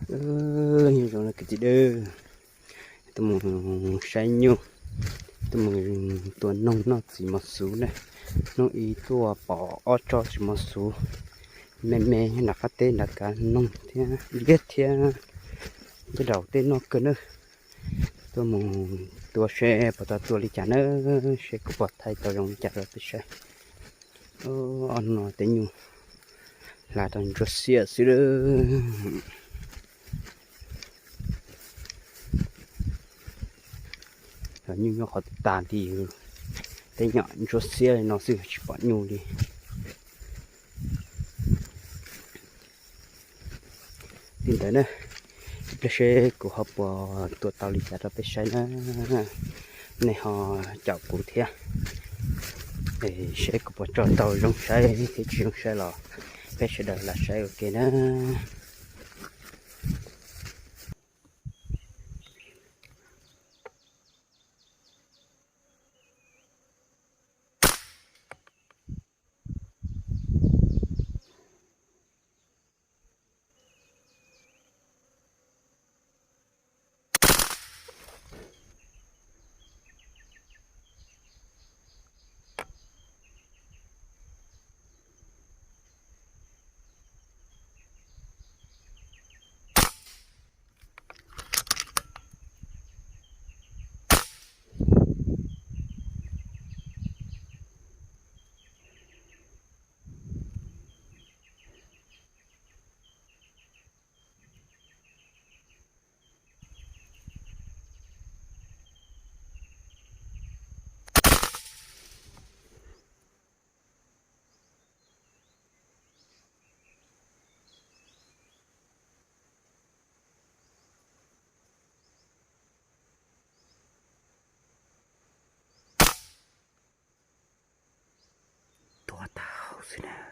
Nyob zoo no kwv tij dawb, tuaj mus saib nyuj, tuaj mus tua noog noj txiv mos xuv na. Hnub ib tuaj pom ob tsob txiv mos xuv me me nram qab teb nram kav noog thiab liab thiab, coj los ua tej noj kawg na. Tuaj mus tua seb puas tau tua li cas na, seb kuv puas thaij tau zoo li cas rau peb saib. Ob hnub no tej nyuj hla tau ntsuab xiab xwb lawm. Nyuj nyob qhov tas li, tej nyuam ntsuab xiab li no xwb tsis pom nyuj li. Li ntawd na, ib pliag seb kuv ho puas tua tau li cas rau peb saib na. Nej ho caum kuv thiab, seb kuv puas tso tau zoo saib thiab tsis zoo saib los peb sawv daws lam saib ua ke na. Tua tau xwb na.